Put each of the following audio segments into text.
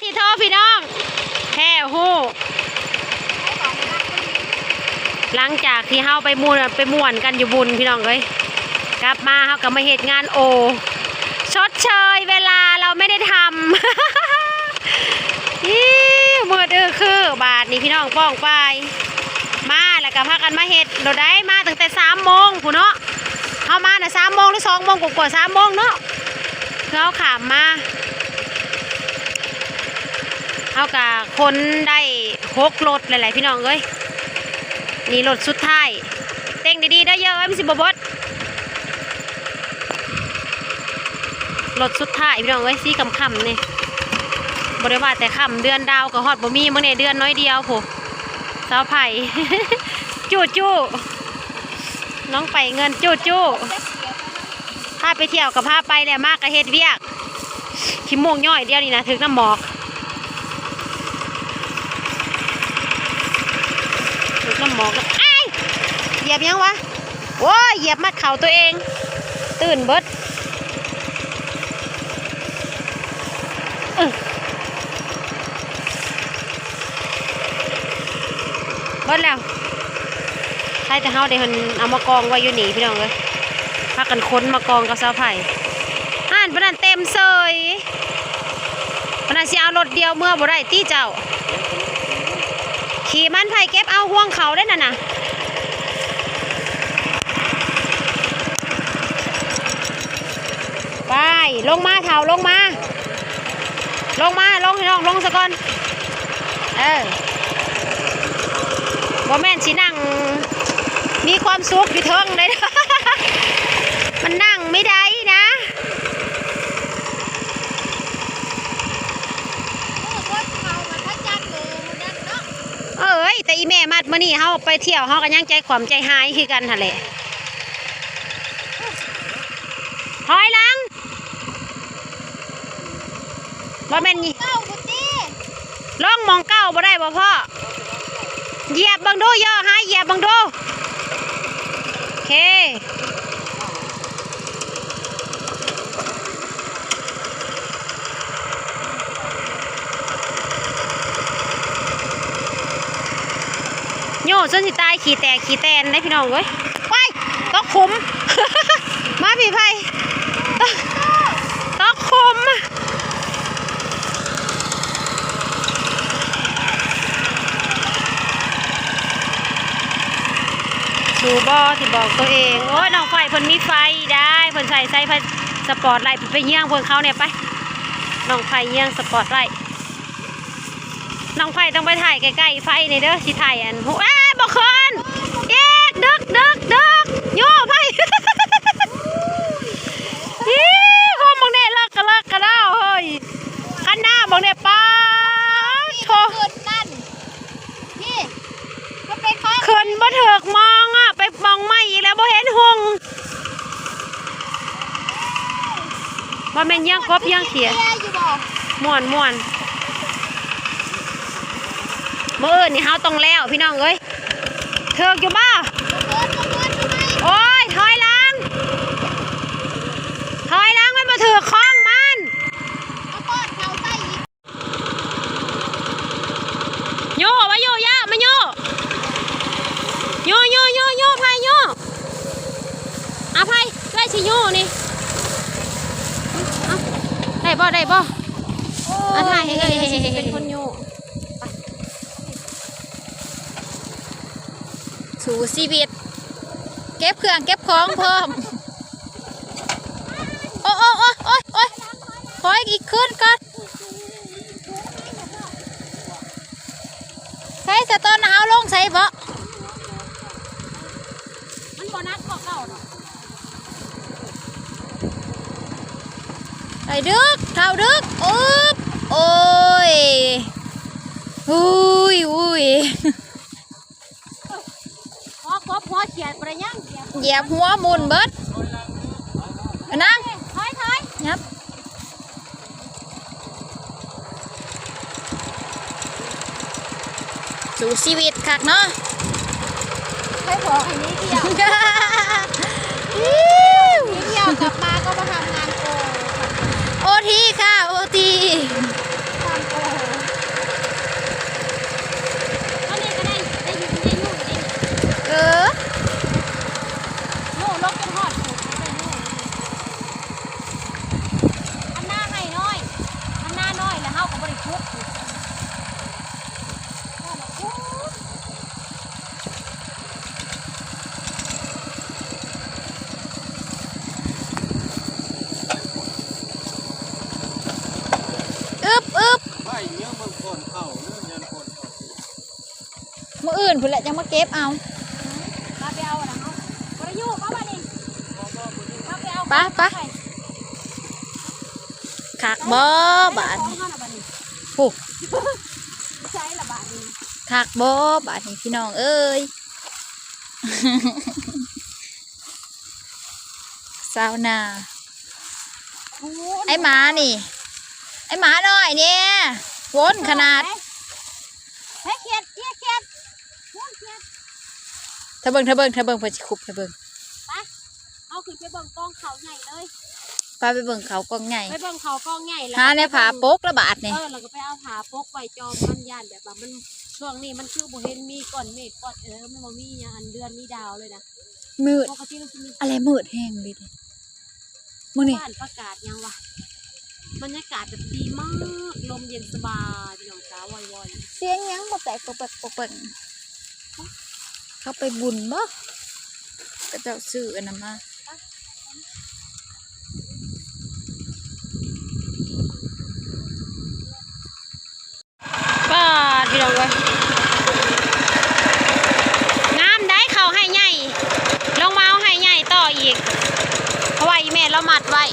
ທີ່ໂທພີ່ນ້ອງ ແທ້ຮູ້ ຫຼັງຈາກທີ່ເຮົາໄປມ່ວນ ໄປມ່ວນກັນຢູ່ບຸນພີ່ນ້ອງເອີຍ ກັບມາເຮົາກໍມາເຮັດງານໂອ ຊົດເຊີຍເວລາເຮົາໄມ່ໄດ້ທຳ ອີ ມືດອືຄືບາດນີ້ພີ່ນ້ອງປ້ອງປາຍ ມາແລ້ວກໍພາກັນມາເຮັດໂລດໄດ໋ ມາຕັ້ງແຕ່ສາມໂມງພຸ້ນເນາະ ເຮົາມານະສາມໂມງ ຫຼືສອງໂມງກວ່າໆ ສາມໂມງເນາະ ຄືເຮົາຂ້າມມາ ເຮົາກະຂົນໄດ້ຫົກລົດແລ້ວແຫຼະພີ່ນ້ອງເອີຍ ນີ້ລົດສຸດທ້າຍ ເຕັງດີໆເດີເຢີ້ຍ ມັນຊິບໍ່ເບິດ ລົດສຸດທ້າຍພີ່ນ້ອງເອີຍ ສີຄ່ຳໆນີ້ ບໍ່ໄດ້ວ່າແຕ່ຄ່ຳ ເດືອນດາວກໍຮອດບໍ່ມີ ມື້ນີ້ເດືອນໜ້ອຍດຽວພຸ້ນ ສາວໄພ ຈູ້ໆ ນ້ອງໄປເງິນຈູ້ໆ ພາໄປທ່ຽວກໍພາໄປແຫຼະ ມາກໍເຮັດວຽກ ຂີ້ມູກຍ້ອຍດຽວນີ້ນະ ຖືກນ້ຳໝອກ ຖືກນ້ຳໝອກແລ້ວ ອ້າຍ ຢຽບຫຍັງວະ ໂອ້ຍ ຢຽບມັດເຂົ່າຕົວເອງ ຕື່ນເບິດ ອື ເບິດແລ້ວ ໃຊ້ແຕ່ເຮົາໄດ້ເພິ່ນເອົາມາກອງໄວ້ຢູ່ນີ້ພີ່ນ້ອງເອີຍ ພາກັນຂົນມາກອງກັບສາວໄພ ຫັ້ນປານນັ້ນເຕັມເສີຍ ປານນັ້ນຊິເອົາລົດດຽວເມືອບໍ່ໄດ້ຕິເຈົ້າ ຂີ່ມັນໄຜເກັບເອົາຫ່ວງເຂົ້າໄດ້ນັ້ນນະ ໄປ ລົງມາເຖົ້າ ລົງມາ ລົງມາ ລົງໃຫ້ນ້ອງລົງສາກ່ອນ ເອີ ບໍ່ແມ່ນຊິນັ່ງມີຄວາມສຸກຢູ່ເທິງເດ້ ມັນນັ່ງໄມ່ໄດ້ນະ ເອີຍ ແຕ່ອີ່ແມ່ມັດມື້ນີ້ເຮົາໄປທ່ຽວ ເຮົາກໍຍັງໃຈຂວ້ຳໃຈຫາຍຄືກັນຫັ້ນແຫຼະ ຖອຍຫຼັງ ບໍ່ແມ່ນ ເກົ້າພຸ້ນຕິ ລົງໝ່ອງເກົ້າບໍ່ໄດ້ບໍ່ພໍ່? ຢຽບເບິ່ງດູ ເຢີ້ ຫາຢຽບເບິ່ງດູ ໂອເຄ ໂຍ ຈົນຊິຕາຍ ຂີ້ແຕກຂີ້ແຕນເດ້ພີ່ນ້ອງເອີຍ ໄປ ຕົກຂຸມ ມາພີ່ໄພ ຕົກຂຸມ ສູ້ບໍ່ທີ່ບອກຕົວເອງ ໂອ້ຍ ນ້ອງໄຟເພິ່ນມີໄຟໄດ໋ ເພິ່ນໃສ່ ໃສ່ໄຟສະປອດໄລ ໄປເຍືອງເພິ່ນເຂົາແດ່ໄປ ນ້ອງໄຟເຍືອງສະປອດໄລ ນ້ອງໄຟຕ້ອງໄປຖ່າຍໃກ້ໆໄຟນີ້ເດີ ຊິຖ່າຍອັນ ເອີ ບໍ່ຂຶ້ນ ອີກ ດຶກ ດຶກ ດຶກ ໂຍໄຟ ອີ ໂຮມບັກແດ່ ເລິກກະເລິກກະດາວເຮີ້ຍ ຄັນໜ້າບັກແດ່ ປາດໂທ້ ຂຶ້ນນັ້ນ ນີ້ ມັນເປັນຂອງ ຂຶ້ນບໍ່ຖືກໝ່ອງອະ ໄປໝ່ອງໃໝ່ອີກແລ້ວ ບໍ່ເຫັນຫຸ່ງ ບໍ່ແມ່ນເຍືອງກົບເຍືອງເຂຍ ແກ່ຢູ່ບໍ່? ມ່ວນໆ ມື້ອື່ນນີ້ເຮົາຕ້ອງແລ້ວພີ່ນ້ອງເອີຍ ຖືກຢູ່ບໍ່? ບໍ່ເກີນ ບໍ່ເກີນ ໂອ້ຍ ຖອຍຫຼັງ ຖອຍຫຼັງ ມັນບໍ່ຖືກຂອງມັນ ເອົາປ້ອນເຂົ້າໃສ່ອີກ ໂຍ ມາໂຍ ຢາ ມາໂຍ ໂຍ ໂຍ ໂຍ ໂຍ ໄພໂຍ ອາ ໄພ ເອື້ອຍຊິໂຍນີ້ ເອົາ ໄດ້ບໍ່ ໄດ້ບໍ່ ໂອ້ຍ ອາ ຖ່າຍໃຫ້ເອື້ອຍ ເອື້ອຍຊິເປັນຄົນໂຍ ໄປ ສູ້ຊີວິດ ເກັບເຄື່ອງເກັບຂອງພ້ອມ ໂອ້ຍ ໂອ້ຍ ໂອ້ຍ ໂອ້ຍ ໂອ້ຍ ຂໍອີກຄືນກ່ອນ ໃສ່ສະຕອນເອົາລົງໃສ່ເບາະ ມັນບໍ່ໜັກກວ່າເກົ່າເນາະ ໄປດຶກ ເຖົ້າດຶກ ອຶບ ໂອ້ຍ ອຸ້ຍ ອຸ້ຍ. ຫົວກົບຫົວຂຽດບໍ່ໄດ້ຍັງ ຢຽບຫົວໝຸ່ນເບິດ ນາງ ຖອຍ ຖອຍ ຫຍັບ ສູ້ຊີວິດຄັກເນາະ ໃຫ້ບອກໃຫ້ໜີທ່ຽວ ໜີທ່ຽວກັບມາກໍມາທຳງານໂກ ໂອທີຄ່ະ ໂອທີ ທຳໂກ ເຮົາກໍບໍ່ໄດ້ຂຸດ. ອຶບ ອຶບ ໄວ້ເມືອເບິ່ງກ່ອນເຂົ້າເດີ ຢ້ານກ່ອນເຂົ້າ. ມື້ອື່ນພຸ້ນແຫຼະ ຈັ່ງມາເກັບເອົາ. ພາໄປເອົາອັນນັ້ນເນາະ ບໍ່ໄດ້ຢູ່ບໍ່ບາດນີ້? ພາໄປເອົາ ໄປ ໄປ. ຄັກບໍ່ບາດນີ້? ຜູ້ ໃສລະບາດນີ້? ຄັກບໍ່ບາດນີ້ ພີ່ນ້ອງເອີຍ? ຊາວນາ ໂອ້ຍ ໄອ້ໝານີ້ ໄອ້ໝານ້ອຍນີ້ ວົນຂະໜາດ. ໃຫ້ຂຽດ ເຄຍຂຽດ ວົນຂຽດ. ຖ້າເບິ່ງ ຖ້າເບິ່ງ ຖ້າເບິ່ງ ເພິ່ນຊິຄຸບ ຖ້າເບິ່ງ. ໄປ ເຮົາຂຶ້ນໄປເບິ່ງກອງເຂົ້າໃຫຍ່ເລີຍ. ພາໄປເບິ່ງເຂົ້າກອງໃຫຍ່ ໄປເບິ່ງເຂົ້າກອງໃຫຍ່ ແລ້ວຫາແນວຜ້າປົກລະບາດນີ້. ເອີ ແລ້ວກໍໄປເອົາຜ້າປົກໄວ້ຈອມມັນ ຢ້ານແບບວ່າມັນ ຊ່ວງນີ້ມັນຄືບໍ່ເຫັນມີກ້ອນເມກກ້ອນ ເອີ ມັນບໍ່ມີຫຍັງ ອັນເດືອນມີດາວເລີຍນະ. ມືດ ປົກກະຕິມັນຊິມີ ອະໄລ ມືດແຮງເດ. ມື້ນີ້ ບ້ານປະກາດຫຍັງວະ? ບັນຍາກາດແບບດີມາກ ລົມເຢັນສະບາຍ ພີ່ນ້ອງຈ໋າ ວອຍໆ. ສຽງຫຍັງປອກແປກ ປອກແປກ ປອກແປກ? ເຂົາໄປບຸນບໍ? ເຂົາເຈົ້າຊື້ອັນນັ້ນມາ. ປາດ ພີ່ນ້ອງເອີຍ ງາມໄດ໋ ເຂົ້າໄຮ່ໃຫຍ່ ລົງມາເອົາໄຮ່ໃຫຍ່ຕໍ່ອີກ ເພາະວ່າອີ່ແມ່ລາວມັດໄວ້.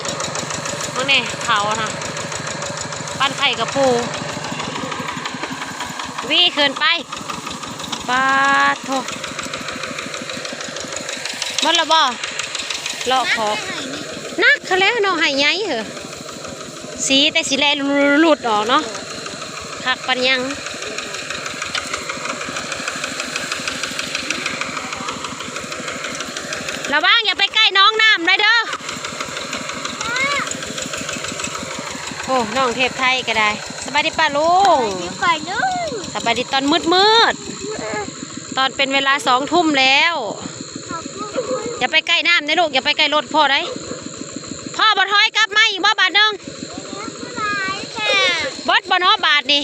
ເບິ່ງແດ່ ເຂົ້ານະ ປັ້ນໄຂ່ກະປູ ວີຂຶ້ນໄປ. ປາດໂທ້ ໝົດແລ້ວບໍ່? ເລາະຂອບ ໜັກຫັ້ນແຫຼະເນາະ ໄຮ່ໃຫຍ່ເຮີ ສີແຕ່ຊິແລຫຼຸດອອກເນາະ ຄັກປານຫຍັງ. ລະວັງຢ່າໄປໃກ້ໜອງນ້ຳໄດ້ເດີ. ໂອ້ ນ້ອງເທບໄທກໍໄດ້. ສະບາຍດີປ້າລຸງ ສະບາຍດີຕອນມືດໆ ຕອນເປັນເວລາສອງທຸ່ມແລ້ວ. ຢ່າໄປໃກ້ນ້ຳເດ້ລູກ ຢ່າໄປໃກ້ລົດພໍ່ໄດ໋. ພໍ່ບໍ່ຖອຍກັບມາອີກບໍ່ບາດໜຶ່ງ? ເບິດບໍ່ເນາະບາດນີ້?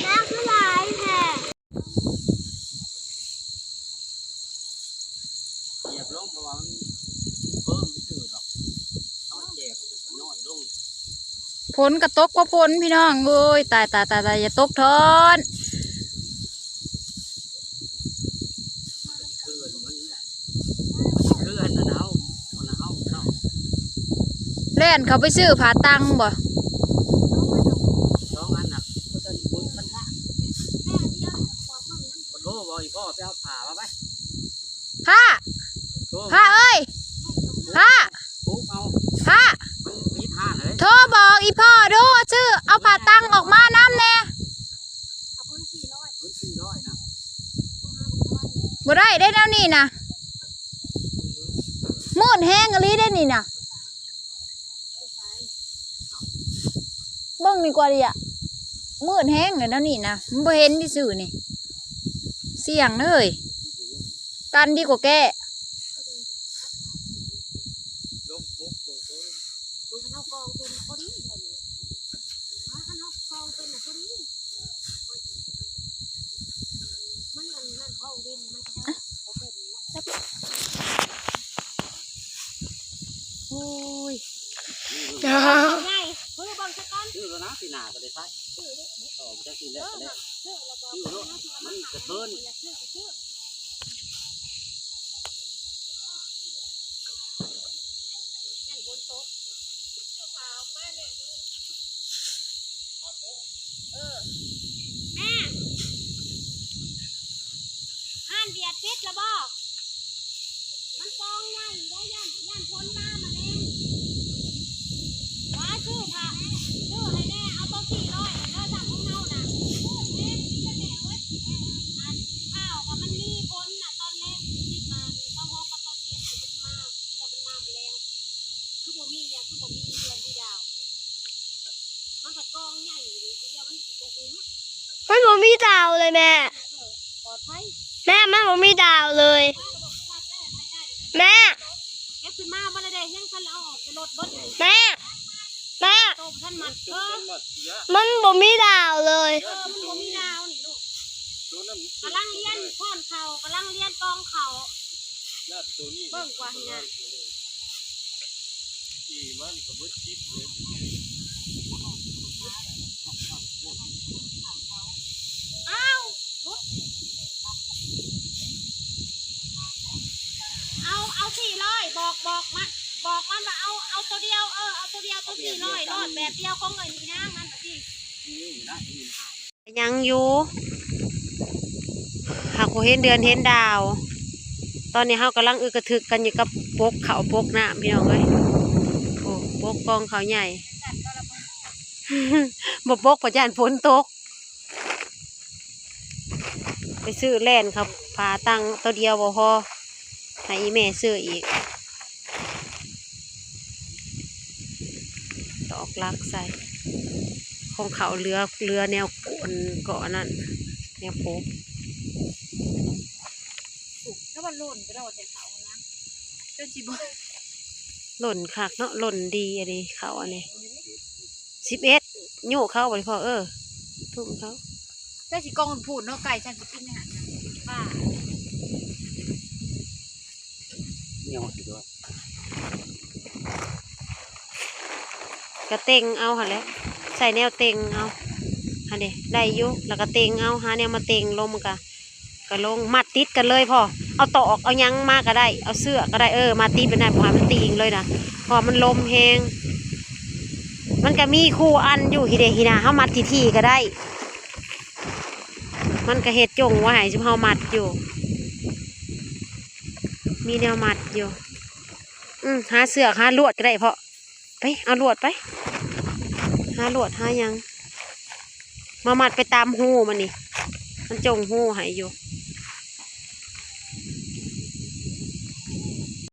ຝົນກໍຕົກບໍ່ຝົນ ພີ່ນ້ອງເອີຍ ຕາຍໆໆໆ ຢ່າຕົກທ້ອນ. ແລ່ນເຂົ້າໄປຊື້ຜ້າຕັງບໍ່? ໂທບອກອີ່ພໍ່ໄປເອົາຜ້າມາໄປ. ພ້າ ໂທ ພ້າເອີຍ ພ້າ ປຸກເອົາ ພ້າ ມັນປິດຮ້ານເລີຍ. ໂທບອກອີ່ພໍ່ດູ ຊື້ເອົາຜ້າຕັງອອກມານຳແດ່. ບໍ່ໄດ້ເດ້ແນວນີ້ນະ ມືດແຮງອີ່ຫຼີເດ້ນີ້ນະ. ເບິ່ງດີກວ່າເດະ ມືດແຮງແລ້ວແນວນີ້ນະ ມັນບໍ່ເຫັນຊື່ໆນີ້. ສ່ຽງເດີ ກັນດີກວ່າແກ້. ໂອ້ຍ ໃຫຍ່ ເບິ່ງຊະກ່ອນ ຊື້ແລ້ວນະ ປີໜ້າກໍໄດ້ໃຊ້ ຊື້ເດ້ ອອກຈັກຊິແລ້ວກໍແລ້ວ ຊື້ແລ້ວກໍຊື້ໂລດ ມັນກະເທີນ ເອີ ແມ່ ຮ້ານບຽດປິດລະບໍ? ມັນກອງໃຫຍ່ໄດ໋ ຢ້ານ ຢ້ານຄົນມາມາແລງ. ວ່າຊື້ຜ້າ ຊື້ໃຫ້ແດ່ ເອົາຕົວສີ່ຮ້ອຍເດີ ຈາກຂອງເຮົານະ. ອັນ ຂ່າວກໍມັນມີຄົນນະ ຕອນແລງຊິມາ ຕອນຫົກກັບຕອນເຈັດມັນມາ ເພື່ອມັນມາມາແລງ. ຄືບໍ່ມີຫຍັງ ຄືບໍ່ມີເຮືອນມີດາວ ມັນກໍກອງໃຫຍ່ຢູ່ ດຽວມັນຊິບໍ່ຫຸ້ມ. ມັນບໍ່ມີດາວເລີຍແມ່ ເອີ ປອດໄພ ແມ່ ມັນບໍ່ມີດາວເລີຍ ແມ່ ເກັບຂຶ້ນມາບໍ່ໄດ້ ຍັງທັນເອົາອອກຈາກລົດເບິດ ແມ່ ແມ່ ໂຕບໍ່ທັນມັດ ເອີ ມັນບໍ່ມີດາວເລີຍ. ປ້ອນເຂົ້າ ກຳລັງລຽນກອງເຂົ້າ ຢ້ານໂຕນີ້ ເບິ່ງກວ່າຫັ້ນນະ ຂີ່ມານີ້ກໍເບິດຈິບເລີຍ ອ້າວ ຫຼຸດ ເອົາ ເອົາສີ່ຮ້ອຍ ບອກ ບອກມາ ບອກມັນວ່າເອົາ ເອົາໂຕດຽວ ເອີ ເອົາໂຕດຽວ ໂຕສີ່ຮ້ອຍໂລດ ແບບດຽວຂອງເອີຍນີ້ນາງນັ້ນວ່າຕິ ຍັງຢູ່ ຫາກບໍ່ເຫັນເດືອນເຫັນດາວ ຕອນນີ້ເຮົາກຳລັງອຶກກະທຶກກັນຢູ່ກັບປົກເຂົ້າປົກນ້ຳ ພີ່ນ້ອງເອີຍ ໂອ້ ປົກກອງເຂົ້າໃຫຍ່ ບໍ່ປົກ ເພາະຢ້ານຝົນຕົກ ໄປຊື້ແລ່ນເຂົ້າ ຜ້າຕັງໂຕດຽວບໍ່ພໍ ໃຫ້ອີ່ແມ່ຊື້ອີກ ຕອກຫຼັກໃສ່ ຂອງເຂົາເຫຼືອ ເຫຼືອແນວ ອັນ ເກາະອັນນັ້ນ ແນວໂປະ ແລ້ວມັນຫຼົ່ນໄປໂລດໃຫ້ເຂົານະ ຈົນຊິບໍ່ ຫຼົ່ນຄັກເນາະ ຫຼົ່ນດີອັນນີ້ ເຂົາອັນນີ້ ສິບເອັດ ໂຍກເຂົາບໍ່ໄດ້ພໍ ເອີ ທຸ່ມເຂົາ ແຕ່ຊິກອງພຸ້ນເນາະ ໄກ່ຊັ້ນຊິກິນຫຍັງ ປາ ກະເຕັງເອົາຫັ້ນແຫຼະ ໃຊ້ແນວເຕັງເອົາ ຫັ້ນເດ ໄດ້ຢູ່ ແລ້ວກະເຕັງເອົາ ຫາແນວມາເຕັງລົງ ມັນກະ ກະລົງ ມັດຕິດກັນເລີຍພໍ່ ເອົາຕອກເອົາຫຍັງມາກະໄດ້ ເອົາເຊືອກກະໄດ້ ເອີ ມັດຕິດແບບນັ້ນ ບໍ່ໃຫ້ມັນຕີງເລີຍນະ ເພາະວ່າມັນລົມແຮງ ມັນກະມີຄູ່ອັນຢູ່ ຮີເດ ຮີນາ ເຮົາມັດຖີ່ໆກະໄດ້ ມັນກະເຮັດຈົ່ງໄວ້ໃຫ້ຊຸມເຮົາມັດຢູ່ ມີແນວມັດຢູ່ ອື ຫາເຊືອກຫາລວດກະໄດ້ພໍ່ ໄປເອົາລວດໄປ ຫາລວດຫາຫຍັງ ມາມັດໄປຕາມຮູມັນນີ້ ມັນຈົ່ງຮູໃຫ້ຢູ່